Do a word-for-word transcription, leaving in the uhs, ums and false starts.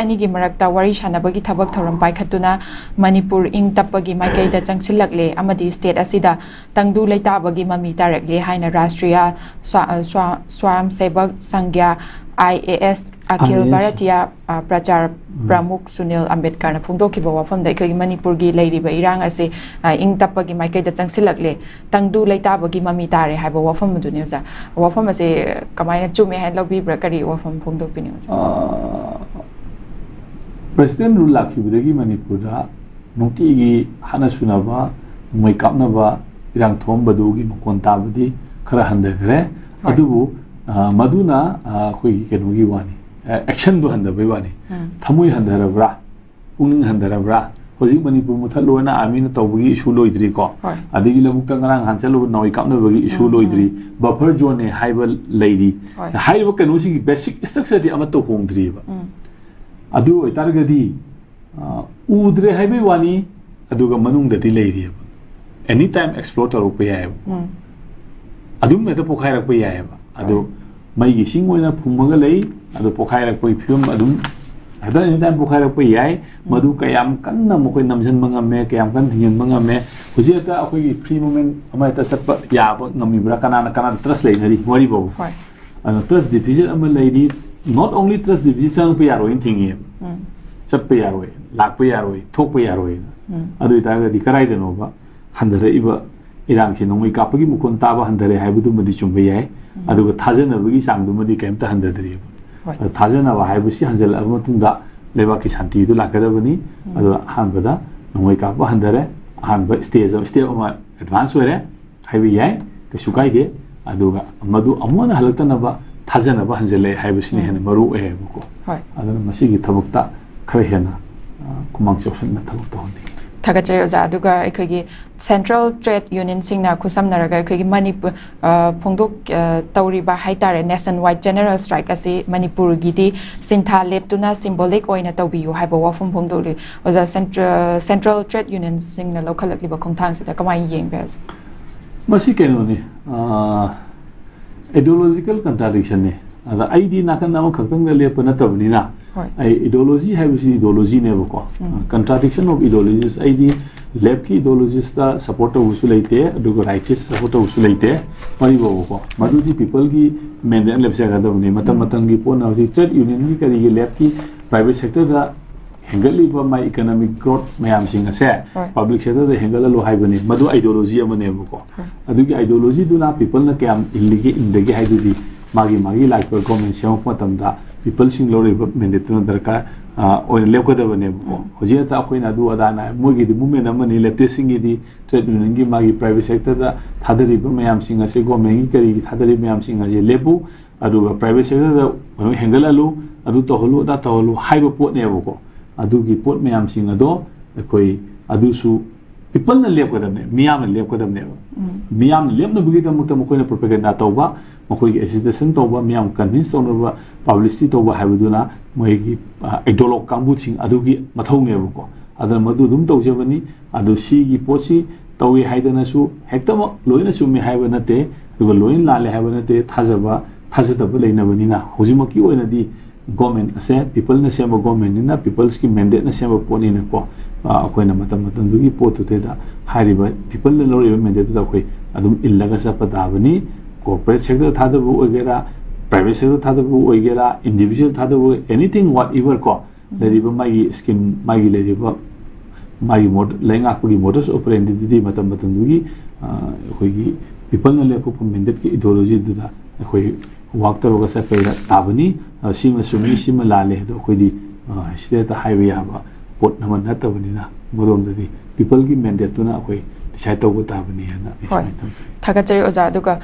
ꯑꯅꯤꯒꯤ ꯃꯔꯛꯇ ꯋꯥꯔꯤ ꯁꯥꯟꯅꯕꯒꯤ ꯊꯕꯛ ꯊꯧꯔꯝ ꯄꯥꯏꯈꯠꯇꯨꯅ ꯃꯅꯤꯄꯨꯔ ꯏꯪ ꯇꯞꯄꯒꯤ ꯃꯥꯏꯀꯩꯗ ꯆꯪꯁꯤꯜꯂꯛꯂꯦ ꯑꯃꯗꯤ state ꯑꯁꯤꯗ ꯇꯪꯗꯨ ꯂꯩꯇꯥꯕꯒꯤ ꯃꯃꯤ ꯇꯥꯔꯛꯂꯦ ꯍꯥꯏꯅ Rashtriya ꯁ꯭ꯋꯥ-, ꯁ꯭ꯋꯥ-, ꯁ꯭ꯋꯥꯌꯝ ꯁꯦꯕꯛ ꯁꯪꯒ꯭ꯌꯥ, I A S, ꯑꯈꯤꯜ I A S. Bharatiya, ꯑ, ꯄ꯭ꯔꯆꯥꯔ ꯎꯝ. ꯄ꯭ꯔꯃꯨꯈ ꯁꯨꯅꯤꯜ ꯑꯝꯕꯦꯗꯀꯔꯅ ꯐꯣꯡꯗꯣꯛꯈꯤꯕ ꯋꯥꯐꯝꯗ ꯑꯩꯈꯣꯏꯒꯤ ꯃꯅꯤꯄꯨꯔꯒꯤ ꯂꯩꯔꯤꯕ ꯏꯔꯥꯡ ꯑꯁꯤ, ꯑ, ꯏꯪ ꯇꯞꯄꯒꯤ ꯃꯥꯏꯀꯩꯗ ꯆꯪꯁꯤꯜꯂꯛꯂꯦ, ꯇꯪꯗꯨ ꯂꯩꯇꯥꯕꯒꯤ ꯃꯃꯤ ꯇꯥꯔꯦ ꯍꯥꯏꯕ ꯋꯥꯐꯝ ꯑꯗꯨꯅꯤ ꯑꯣꯖꯥ꯫ ꯋꯥꯐꯝ ꯑꯁꯦ ꯀꯃꯥꯏꯅ ꯆꯨꯝꯃꯦ ꯍꯥꯏꯅ ꯂꯧꯕꯤꯕ꯭ꯔꯥ? ꯀꯔꯤ ꯋꯥꯐꯝ ꯐꯣꯡꯗꯣꯛꯄꯤꯅꯤ ꯑꯣꯖꯥ? ꯑ, President rule ꯂꯥꯛꯈꯤꯕꯗꯒꯤ ꯃꯅꯤꯄꯨꯔꯗ ꯅꯨꯡꯇꯤꯒꯤ ꯍꯥꯠꯅ ꯁꯨꯅꯕ, ꯅꯣꯡꯃꯩ ꯀꯥꯞꯅꯕ, ꯏꯔꯥꯡ ꯊꯣꯛꯑꯝꯕꯗꯨꯒꯤ ꯃꯈꯣꯟ ꯇꯥꯕꯗꯤ ꯈꯔ ꯍꯟꯊꯈ꯭ꯔꯦ꯫ ꯍꯣꯏ꯫ ꯑꯗꯨꯕꯨ, ꯑ, ꯃꯗꯨꯅ, ꯑ, ꯑꯩꯈꯣꯏꯒꯤ ꯀꯩꯅꯣꯒꯤ ꯋꯥꯅꯤ, ꯑ, actionꯗꯨ ꯍꯟꯊꯕꯩ ꯋꯥꯅꯤ꯫ ꯎꯝ꯫ ꯊꯃꯣꯏ ꯍꯟꯊꯔꯕ꯭ꯔꯥ? ꯄꯨꯛꯅꯤꯡ ꯍꯟꯊꯔꯕ꯭ꯔꯥ? ꯍꯧꯖꯤꯛ ꯃꯅꯤꯄꯨꯔ ꯃꯨꯊꯠꯂꯣꯅ armyꯅ ꯇꯧꯕꯒꯤ issue ꯂꯣꯏꯗ꯭ꯔꯤꯀꯣ꯫ ꯍꯣꯏ꯫ ꯑꯗꯒꯤ ꯂꯧꯕꯨꯛꯇ ꯉꯔꯥꯡ ꯅꯍꯥꯟ ꯆꯠꯂꯨꯕ ꯅꯥꯎꯔꯤ ꯀꯥꯞꯅꯕꯒꯤ issue ꯎꯝ, ꯂꯣꯏꯗ꯭ꯔꯤ꯫ ꯎꯝ꯫ Buffer zoneꯅꯦ ꯍꯥꯏꯕ ꯂꯩꯔꯤ꯫ ꯍꯣꯏ꯫ ꯍꯥꯏꯔꯤꯕ ꯀꯩꯅꯣꯁꯤꯡꯒꯤ basic structureꯗꯤ ꯑꯃꯠꯇ ꯍꯣꯡꯗ꯭ꯔꯤꯑꯕ꯫ ꯎꯝ꯫ ꯑꯗꯨ ꯑꯣꯏꯇꯥꯔꯒꯗꯤ, ꯑ, ꯎꯗ꯭ꯔꯦ ꯍꯥꯏꯕꯩ ꯋꯥꯅꯤ, ꯑꯗꯨꯒ ꯃꯅꯨꯡꯗꯗꯤ ꯂꯩꯔꯤꯑꯕ꯫ Anytime explode ꯇꯧꯔꯛꯄ ꯌꯥꯏꯑꯕ꯫ ꯎꯝ꯫ ꯑꯗꯨꯝ ꯍꯦꯛꯇ ꯄꯣꯈꯥꯏꯔꯛꯄ ꯌꯥꯏꯑꯕ꯫ ꯑꯗꯨ ꯍꯣꯏ꯫ ꯃꯩꯒꯤ ꯁꯤꯡ ꯑꯣꯏꯅ ꯐꯨꯝꯃꯒ ꯂꯩ, ꯑꯗꯨ ꯄꯣꯈꯥꯏꯔꯛꯄꯒꯤ ꯐꯤꯕꯝ ꯑꯗꯨꯝ ꯍꯦꯛꯇ anytime ꯄꯣꯈꯥꯏꯔꯛꯄ ꯌꯥꯏ꯫ ꯎꯝ꯫ ꯃꯗꯨ ꯀꯌꯥꯝ ꯀꯟꯅ ꯃꯈꯣꯏ ꯅꯝꯁꯤꯟꯕ ꯉꯝꯃꯦ, ꯀꯌꯥꯝ ꯀꯟꯅ ꯊꯤꯡꯖꯤꯟꯕ ꯉꯝꯃꯦ꯫ ꯍꯧꯖꯤꯛ ꯍꯦꯛꯇ ꯑꯩꯈꯣꯏꯒꯤ free movement ꯑꯃ ꯍꯦꯛꯇ ꯆꯠꯄ ꯌꯥꯕ ꯉꯝꯃꯤꯕ꯭ꯔꯥ? ꯀꯅꯥꯅ ꯀꯅꯥꯗ trust ꯂꯩꯅꯔꯤ? ꯋꯥꯔꯤꯕꯣ꯫ ꯍꯣꯏ꯫ ꯑꯗꯨꯅ trust deficit ꯑꯃ ꯂꯩꯔꯤ, not only trust deficit ꯆꯪꯉꯛꯄ ꯌꯥꯔꯣꯏꯅ ꯊꯤꯡꯉꯦꯕ꯫ ꯎꯝ꯫ ꯆꯠꯄ ꯌꯥꯔꯣꯏ, ꯂꯥꯛꯄ ꯌꯥꯔꯣꯏ, ꯊꯣꯛꯄ ꯌꯥꯔꯣꯏꯅ꯫ ꯎꯝ꯫ ꯑꯗꯨ ꯑꯣꯏꯇꯥꯔꯒꯗꯤ ꯀꯗꯥꯏꯗꯅꯣꯕ ꯍꯟꯊꯔꯛꯏꯕ ꯏꯔꯥꯡꯁꯤ? ꯅꯣꯡꯃꯩ ꯀꯥꯞꯄꯒꯤ ꯃꯈꯣꯟ ꯇꯥꯕ ꯍꯟꯊꯔꯦ ꯍꯥꯏꯕꯗꯨꯃꯗꯤ ꯆꯨꯝꯕ ꯌꯥꯏ꯫ ꯎꯝ꯫ ꯑꯗꯨꯒ ꯊꯥꯖꯅꯕꯒꯤ ꯆꯥꯡꯗꯨꯃꯗꯤ ꯀꯩꯝꯇ ꯍꯟꯊꯗ꯭ꯔꯤꯑꯕ꯫ ꯍꯣꯏ꯫ ꯑꯗꯨ ꯊꯥꯖꯅꯕ ꯍꯥꯏꯕꯁꯤ ꯍꯟꯖꯜꯂꯛꯑꯕ ꯃꯇꯨꯡꯗ ꯂꯩꯕꯥꯛꯀꯤ ꯁꯥꯟꯇꯤꯗꯨ ꯂꯥꯛꯀꯗꯕꯅꯤ꯫ ꯎꯝ꯫ ꯑꯗꯣ ꯑꯍꯥꯟꯕꯗ ꯅꯣꯡꯃꯩ ꯀꯥꯞꯄ ꯍꯟꯊꯔꯦ, ꯑꯍꯥꯟꯕ stage ꯑꯃ, step ꯑꯃ advance ꯑꯣꯏꯔꯦ ꯍꯥꯏꯕ ꯌꯥꯏ, ꯀꯩꯁꯨ ꯀꯥꯏꯗꯦ꯫ ꯑꯗꯨꯒ ꯃꯗꯨ ꯑꯃꯨꯛ ꯍꯟꯅ ꯍꯜꯂꯛꯇꯅꯕ ꯊꯥꯖꯅꯕ ꯍꯟꯖꯜꯂꯛꯑꯦ ꯍꯥꯏꯕꯁꯤꯅ ꯎꯝ꯫ ꯍꯦꯟꯅ ꯃꯔꯨ ꯑꯣꯏꯌꯦꯕꯀꯣ꯫ ꯍꯣꯏ꯫ ꯑꯗꯨꯅ ꯃꯁꯤꯒꯤ ꯊꯕꯛꯇ ꯈꯔ ꯍꯦꯟꯅ, ꯑ, ꯈꯨꯃꯥꯡ ꯆꯥꯎꯁꯤꯟꯅ ꯊꯕꯛ ꯇꯧꯍꯟꯅꯤꯡꯉꯤ꯫ ꯊꯥꯒꯠꯆꯔꯤ ꯑꯣꯖꯥ꯫ ꯑꯗꯨꯒ ꯑꯩꯈꯣꯏꯒꯤ central trade unionꯁꯤꯡꯅ ꯈꯨꯠꯁꯝꯅꯔꯒ ꯑꯩꯈꯣꯏꯒꯤ ꯃꯅꯤꯄꯨꯔ, ꯑ, ꯐꯣꯡꯗꯣꯛ-, ꯑ, ꯇꯧꯔꯤꯕ ꯍꯥꯏꯇꯥꯔꯦ, nationwide general strike ꯑꯁꯤ ꯃꯅꯤꯄꯨꯔꯒꯤꯗꯤ ꯁꯤꯟꯊꯥ ꯂꯦꯞꯇꯨꯅ symbolic ꯑꯣꯏꯅ ꯇꯧꯕꯤꯌꯨ ꯍꯥꯏꯕ ꯋꯥꯐꯝ ꯐꯣꯡꯗꯣꯛꯂꯤ꯫ ꯑꯣꯖꯥ, central, central trade unionꯁꯤꯡꯅ ꯂꯧꯈꯠꯂꯛꯂꯤꯕ ꯈꯣꯡꯊꯥꯡꯁꯤꯗ ꯀꯃꯥꯏꯅ ꯌꯦꯡꯕꯤꯔꯤ? ꯃꯁꯤ ꯀꯩꯅꯣꯅꯤ, ꯑ, ideological contradictionꯅꯤ꯫ ꯑꯗ ꯑꯩꯗꯤ ꯅꯥꯀꯟ ꯑꯃꯈꯛꯇꯪꯗ ꯂꯦꯞꯄ ꯅꯠꯇꯕꯅꯤꯅ, ꯍꯣꯏ꯫ ꯑꯩ ideology ꯍꯥꯏꯕꯁꯤ ideologyꯅꯦꯕꯀꯣ꯫ ꯎꯝ꯫ Contradiction of ideologies, ꯑꯩꯗꯤ leftꯀꯤ ideologiesꯇ support ꯇꯧꯕꯁꯨ ꯂꯩꯇꯦ, ꯑꯗꯨꯒ rightꯁꯤ support ꯇꯧꯕꯁꯨ ꯂꯩꯇꯦ꯫ ꯃꯔꯤꯐꯥꯎꯕꯀꯣ꯫ ꯃꯗꯨꯗꯤ peopleꯒꯤ mandate ꯂꯦꯞꯆꯒꯗꯕꯅꯤ꯫ ꯃꯇꯝ ꯎꯝ꯫ ꯃꯇꯝꯒꯤ ꯄꯣꯠꯅ ꯍꯧꯖꯤꯛ trade unionꯒꯤ ꯀꯔꯤꯒꯤ leftꯀꯤ private sectorꯗ ꯍꯦꯟꯒꯠꯂꯤꯕ ꯃꯥꯏ economic growth ꯃꯌꯥꯝꯁꯤꯡ ꯑꯁꯦ ꯍꯣꯏ꯫ Public sectorꯗ ꯍꯦꯟꯒꯠꯍꯜꯂꯨ ꯍꯥꯏꯕꯅꯤ꯫ ꯃꯗꯨ ideology ꯑꯃꯅꯦꯕꯀꯣ꯫ ꯍꯣꯏ꯫ ꯑꯗꯨꯒꯤ ideologyꯗꯨꯅ peopleꯅ ꯀꯌꯥꯝ ꯏꯜꯂꯤꯒꯦ, ꯏꯟꯗꯒꯦ ꯍꯥꯏꯗꯨꯗꯤ ꯃꯥꯒꯤ ꯃꯥꯒꯤ ꯂꯥꯛꯄ government ꯁꯦꯝꯃꯛꯄ ꯃꯇꯝꯗ peopleꯁꯤꯡ ꯂꯧꯔꯤꯕ mandateꯇꯨꯅ ꯗꯔꯀꯥꯔ, ꯑ, ꯑꯣꯏꯅ ꯂꯦꯞꯀꯗꯕꯅꯦꯕꯀꯣ꯫ ꯎꯝ꯫ ꯍꯧꯖꯤꯛ ꯍꯦꯛꯇ ꯑꯩꯈꯣꯏꯅ ꯑꯗꯨ ꯑꯗꯥꯅ ꯍꯥꯏ, ꯃꯣꯏꯒꯤꯗꯤ movement ꯑꯃꯅꯤ, leftistꯁꯤꯡꯒꯤꯗꯤ trade unionꯒꯤ ꯃꯥꯒꯤ private sectorꯗ ꯊꯥꯗꯔꯤꯕ ꯃꯌꯥꯝꯁꯤꯡ ꯑꯁꯦ governmentꯒꯤ ꯀꯔꯤꯒꯤ ꯊꯥꯗꯔꯤꯕ ꯃꯌꯥꯝꯁꯤꯡ ꯑꯁꯦ ꯂꯦꯞꯄꯨ, ꯑꯗꯨꯒ private sectorꯗ ꯀꯩꯅꯣ ꯍꯦꯟꯒꯠꯍꯜꯂꯨ, ꯑꯗꯨ ꯇꯧꯍꯜꯂꯨ, ꯑꯗꯥ ꯇꯧꯍꯜꯂꯨ ꯍꯥꯏꯕ ꯄꯣꯠꯅꯦꯕꯀꯣ꯫ ꯑꯗꯨꯒꯤ ꯄꯣꯠ ꯃꯌꯥꯝꯁꯤꯡ ꯑꯗꯣ ꯑꯩꯈꯣꯏ ꯑꯗꯨꯁꯨ peopleꯅ ꯂꯦꯞꯀꯗꯕꯅꯦ, ꯃꯤꯌꯥꯝꯅ ꯂꯦꯞꯀꯗꯕꯅꯦꯕ꯫ ꯎꯝ꯫ ꯃꯤꯌꯥꯝꯅ ꯂꯦꯞꯅꯕꯒꯤꯗꯃꯛꯇ ꯃꯈꯣꯏꯅ propaganda ꯇꯧꯕ, ꯃꯈꯣꯏꯒꯤ agitation ꯇꯧꯕ, ꯃꯤꯌꯥꯝ convince ꯇꯧꯅꯕ publicity ꯇꯧꯕ ꯍꯥꯏꯕꯗꯨꯅ ꯃꯣꯏꯒꯤ, ꯑ, ideologue ꯀꯥꯡꯕꯨꯁꯤꯡ ꯑꯗꯨꯒꯤ ꯃꯊꯧꯅꯦꯕꯀꯣ꯫ ꯑꯗꯨꯅ ꯃꯗꯨ ꯑꯗꯨꯝ ꯇꯧꯖꯕꯅꯤ꯫ ꯑꯗꯨ ꯁꯤꯒꯤ ꯄꯣꯠꯁꯤ ꯇꯧꯏ ꯍꯥꯏꯗꯅꯁꯨ ꯍꯦꯛꯇꯃꯛ ꯂꯣꯏꯅ ꯆꯨꯝꯃꯤ ꯍꯥꯏꯕ ꯅꯠꯇꯦ, ꯑꯗꯨꯒ ꯂꯣꯏꯅ ꯂꯥꯜꯂꯦ ꯍꯥꯏꯕ ꯅꯠꯇꯦ, ꯊꯥꯖꯕ, ꯊꯥꯖꯗꯕ ꯂꯩꯅꯕꯅꯤꯅ꯫ ꯍꯧꯖꯤꯛꯃꯛꯀꯤ ꯑꯣꯏꯅꯗꯤ government ꯑꯁꯦ peopleꯅ ꯁꯦꯝꯕ governmentꯅꯤꯅ, people's ꯀꯤ mandate ꯅ ꯁꯦꯝꯕ ꯄꯣꯠꯅꯤꯅꯀꯣ, ꯑ, ꯑꯩꯈꯣꯏꯅ ꯃꯇꯝ ꯃꯇꯝꯗꯨꯒꯤ ꯄꯣꯠꯇꯨꯗꯩꯗ ꯍꯥꯏꯔꯤꯕ peopleꯅ ꯂꯧꯔꯤꯕ mandateꯇꯨꯗ ꯑꯩꯈꯣꯏ ꯑꯗꯨꯝ ꯏꯜꯂꯒ ꯆꯠꯄ ꯇꯥꯕꯅꯤ꯫ Corporate sector ꯊꯥꯗꯕ ꯑꯣꯏꯒꯦꯔꯥ, private sector ꯊꯥꯗꯕ ꯑꯣꯏꯒꯦꯔꯥ, individual ꯊꯥꯗꯕ ꯑꯣꯏ-, anything, whatever ꯀꯣ, ꯂꯩꯔꯤꯕ ꯃꯥꯒꯤ scheme, ꯃꯥꯒꯤ ꯂꯩꯔꯤꯕ ꯃꯥꯒꯤ mod-, ꯂꯩꯉꯥꯛꯄꯒꯤ modus operandiꯗꯨꯗꯤ ꯃꯇꯝ ꯃꯇꯝꯗꯨꯒꯤ, ꯑ, ꯑꯩꯈꯣꯏꯒꯤ peopleꯅ ꯂꯦꯞꯊꯣꯛꯄ mandateꯀꯤ ideologyꯗꯨꯗ ꯑꯩꯈꯣꯏ work ꯇꯧꯔꯒ ꯆꯠꯄ ꯇꯥꯕꯅꯤ꯫ ꯑ, ꯁꯤꯃ ꯆꯨꯝꯃꯤ, ꯁꯤꯃ ꯂꯥꯜꯂꯦ ꯑꯗꯣ ꯑꯩꯈꯣꯏꯗꯤ, ꯑ, ꯁꯤꯗ ꯍꯦꯛꯇ ꯍꯥꯏꯕ ꯌꯥꯕ ꯄꯣꯠ ꯑꯃ ꯅꯠꯇꯕꯅꯤꯅ, ꯃꯔꯣꯝꯗꯗꯤ peopleꯒꯤ mandateꯇꯨꯅ ꯑꯩꯈꯣꯏ decide ꯇꯧꯕ ꯇꯥꯕꯅꯤ ꯍꯥꯏꯅ ꯑꯩ ꯍꯣꯏ꯫ ꯁꯨꯃꯥꯏꯅ ꯊꯝꯖꯒꯦ꯫ ꯊꯥꯒꯠꯆꯔꯤ ꯑꯣꯖꯥ꯫ ꯑꯗꯨꯒ